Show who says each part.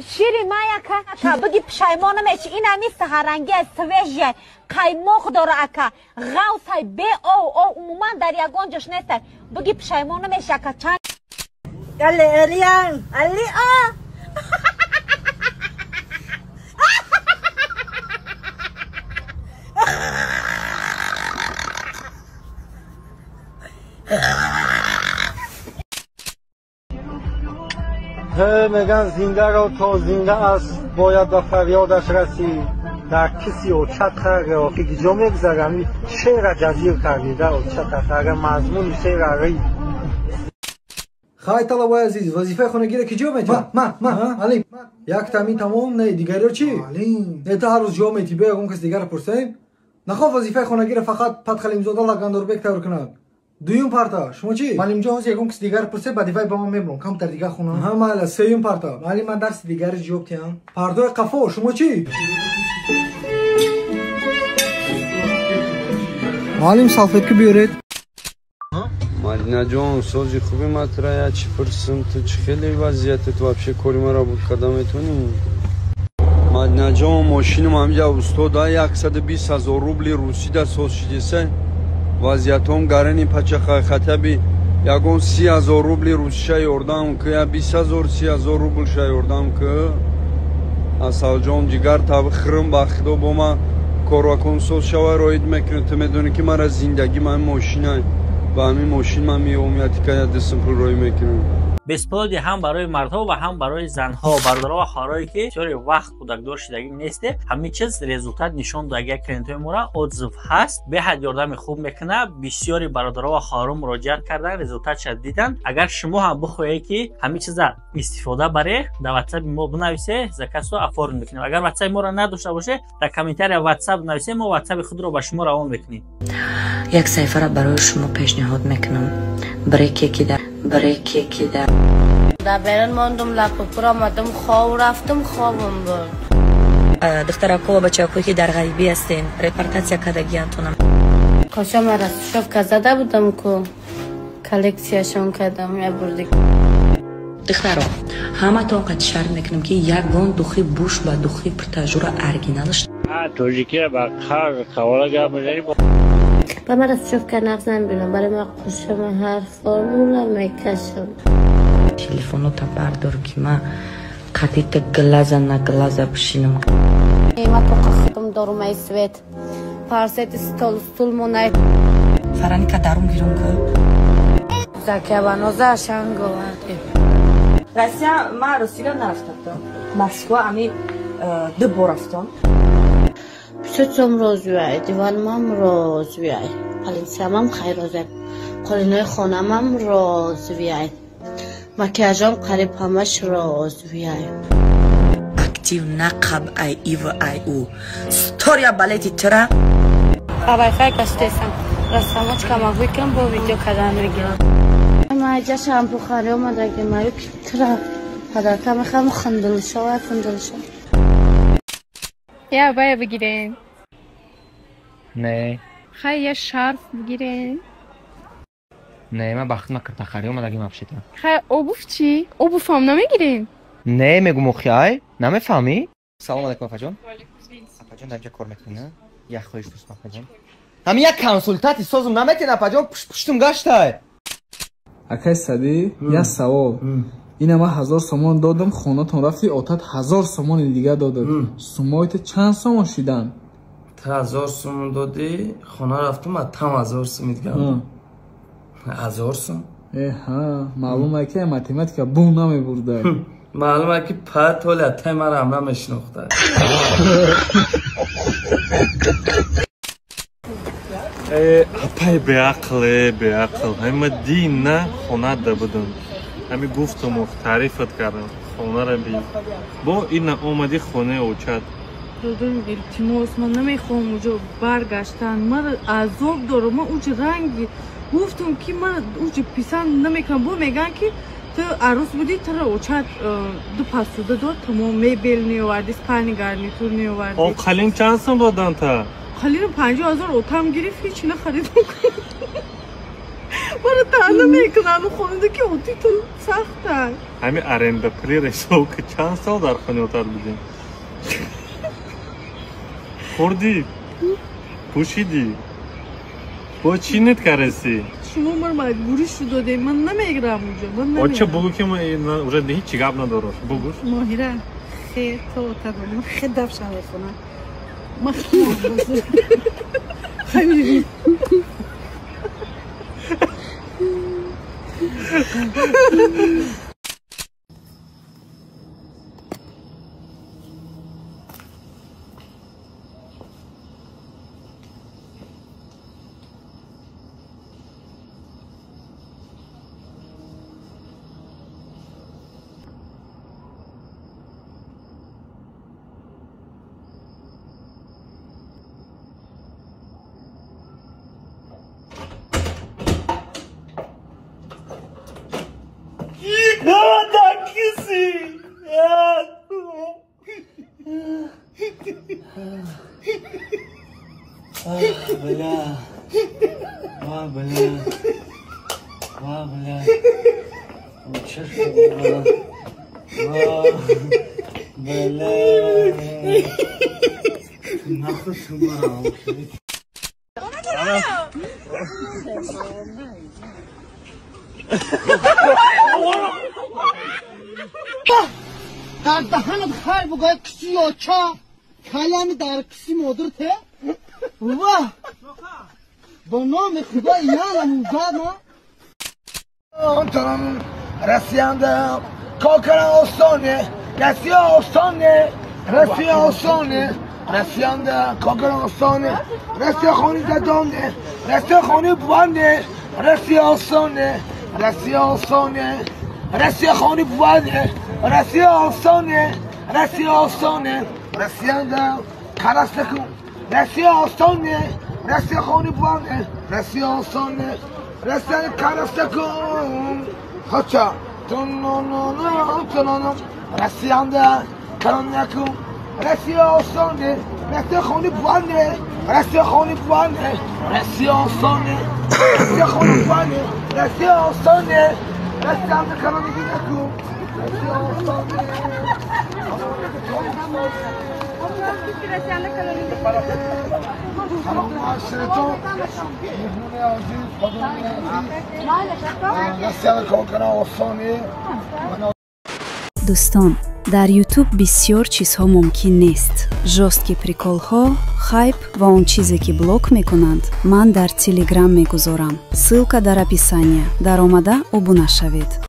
Speaker 1: Шири май ака, биги пушаймон намеши. Ин ами саҳаранги аз свежий қаймоқ дора ака, ғавсай бе о умуман дар ягон ҷош нестай. Биги пушаймон намеши ака. Чанд
Speaker 2: Али Ариан, Али а.
Speaker 3: Меган зиндаро то зинда аст бояд ба фарёдаш расид. Дар киси очат харе охи гиҷо мегузарам шеъра ҷазир кардида очата харе мазмуни шеъра ри.
Speaker 4: Хай талабои азиз, вазифаи хонагиро ки ҷо метиҳад? Ма, ма, Алим. Як тамин тамом, не, дигариро чӣ? Алим. Не, ту ҳар рӯз ҷо метиҳӣ, биё ягон кас дигарро пурсем. Нахоҳ вазифаи хонагиро фақат Патхалимзода Лагандорбек тайёр кунад. Дуюм парта, шумо чӣ? Маълимҷон, ҳозир ягон кас дигар пурсе, баъди вай ба ман мебурам, камтар дигар хонам. Ҳа, майла, сеюм парта. Маълим, ман дарси дигари ҷавоб диҳам. Пардои қафо, шумо чӣ? Маълим, салфетка биёред.
Speaker 5: Мадинаҷон, сози хуби матра я чӣ пурсим, ту чӣ хеле вазъиятат вообще кори маро када метонӣ? Мадинаҷон, мошинам ҳамҷа устода 120 000 рубли русӣ да соз шидеса. Вазъиятом гарани пачаха хатаби ягон 30 000 рубли русиша ёрдам ки, я 20 000 30 000 рублша ёрдам ки. Асалҷон, ҷигар таби хирм ба худо бо ма корвакон соз шава роид мекунад. Ту медонӣ ки мара зиндагӣ ман мошина ба ҳамин мошин ман меём ятикая дистм пул роӣ мекунам.
Speaker 6: Бесплодие ҳам барои мардҳо ва ҳам барои занҳо, бародаро ва хоҳарое ки бисёри вақт кӯдакдор шудагӣ несте, ҳамин чиз результат нишон дод. Агар клиентҳои моро отзыв ҳаст, беҳад ёрдами хуб мекунад. Бисёри бародаро ва хоҳаро муроҷиат кардан, результатша дидан. Агар шумо ҳам бихоҳед ки ҳамин чиза истифода баре, дар ватсапи мо бинависе, заказро оформ мекунем. Агар ватсапи моро надошта боше, дар комментария ватсап нависе, мо ватсапи худро ба шумо равон мекунем.
Speaker 7: Як саҳифаро барои шумо пешниҳод мекунам. Бреке ки дар
Speaker 8: дар берун мондум, лапу пур омадам, хоб рафтам, хобам бурд.
Speaker 7: Духтарако ва бачаҳое ки дар ғайбӣ ҳастен, репортатсия кардагиантонам.
Speaker 8: Кошам растушёвка зада будам ку коллексияшон кардам, я бурди.
Speaker 7: Духтаро, ҳаматон қад шарт мекунам ки ягон духи буш ба духи протажура оригиналаш.
Speaker 9: Тоҷикиро ба қар қавола гап мезанӣ.
Speaker 8: Ба ман растушёвка нағз намебинам, барои ман қушама ҳар формула мекашам.
Speaker 7: Телефонота бардор ки ман қатита глаза на глаза бишинам.
Speaker 8: Ма тоқа худам дорум ай свет. Парсети стол стул монай.
Speaker 7: Фараника дарум гирум ку.
Speaker 8: Закиабаноза шанг оварди.
Speaker 10: Россия, ман Русия нарафтам. Москва ами ду бор рафтам.
Speaker 8: Писотсом розуяй, диванмам розуяй, палинсиямам хай розуяй, қолинои хонамам розуяй, макияжам қариб ҳамаш розуяй.
Speaker 7: Актив нақаб ай ив ай у. Стория балети тра.
Speaker 8: Ба вайфай гаштесам. Растамочка ма викам бо видео кардан мегирам. Ма иҷа шампухарӣ омадаги маю тра падарка мехам хандилшава хандилшава.
Speaker 11: Я абая бигирем.
Speaker 12: Не.
Speaker 11: Хай я шарф бигирем.
Speaker 12: Не, ман ба хидмат киртахарӣ омадагим вообще-то.
Speaker 11: Хай обув чӣ? Обувам намегирем?
Speaker 12: Не, мегум охи ай, намефаҳмӣ? Салом алейкум, апаҷон. Апаҷон, дар инҷа кор мекунӣ, на? Як хоҳиш дӯстам, апаҷон. Ҳамин як консултати созум наметен, апаҷон, пуштум гаштай.
Speaker 13: Акай Сади, як савол. Ина ман 1000 сомон додам, хонатон рафти, отат 1000 сомони дигар додад. Сумои ту чанд сомон шидан?
Speaker 14: Ту 1000 сомон додӣ, хона рафтум, а там 1000 сум дигар. 1000 сум?
Speaker 13: Ҳа, маълум е ки математика бу намебурда.
Speaker 14: Маълум е ки пат ҳоли атай маро ҳам намешинохта.
Speaker 15: Апай беақл, беақл. Ҳама дин на хона да будам. Ҳами гуфтам, таърифат кардам, хонара би. Бо ина омади хонаи очат.
Speaker 16: Додам, илтимос, ман намехоҳам уҷо баргаштан. Ман азоб дорам, ман уҷо ранги гуфтам ки ман уҷо писанд намекунам. Бо мегӯянд ки Ту арӯс будӣ, туро очат ду пасуда дод, тамом мебел меовардӣ, спальный гарнитур меовардӣ.
Speaker 15: Он қалин чанд сум додан та?
Speaker 16: Қалин 50,000 отам гирифт, ҳеч нахаридам. Мара таъна мекунанд хонада ки оти ту сахта.
Speaker 15: Ҳами аренда пули ҳисоб ки чанд сол дар хонаи отат будем. Хӯрдӣ, пӯшидӣ, бо чӣ нит карасӣ?
Speaker 16: Шумо мар маҷбурӣ шудодем, ман намегирам уҷо, ман намегирам.
Speaker 15: Оча бугӯ ки ман уже ҳеҷ гап надорам. Бугӯш.
Speaker 2: Моҳира, хе то отадом, ман хе дафшам мехонам. Ман хе
Speaker 14: Бля, ва, бля, ва, бля, ва, бля, нахуй шума.
Speaker 17: Дар даҳанат хайр бугай киси ёча, калами дар киси модир те. Вах! Ба номи Худо янам задна.
Speaker 18: Россиянда кокара осоне, Россия осоне, Россия осоне, Россиянда кокара осоне, Россия хони дадоне, Россия хони буване, Россия осоне, Россия осоне, Россия хони буване, Россия осоне, Россия осоне, Россиянда карастаку. Россия осоне, Россия хони буване, Россия осоне, Россия карастакун. Хоча, тун-ну-ну-ну, Россиянда каронякун, Россия осоне, Россия хони буване, Россия хони буване, Россия осоне, Россия хони буване, Россия осоне, Россиянда каронякун, Россия осоне.
Speaker 19: Дӯстон, дар Ютуб бисёр чизҳо мумкин нест. Жёсткий приколҳо, хайп ва он чизе ки блок мекунанд, ман дар Телеграм мегузорам. Ссылка дар описания. Даромада обуна шавед.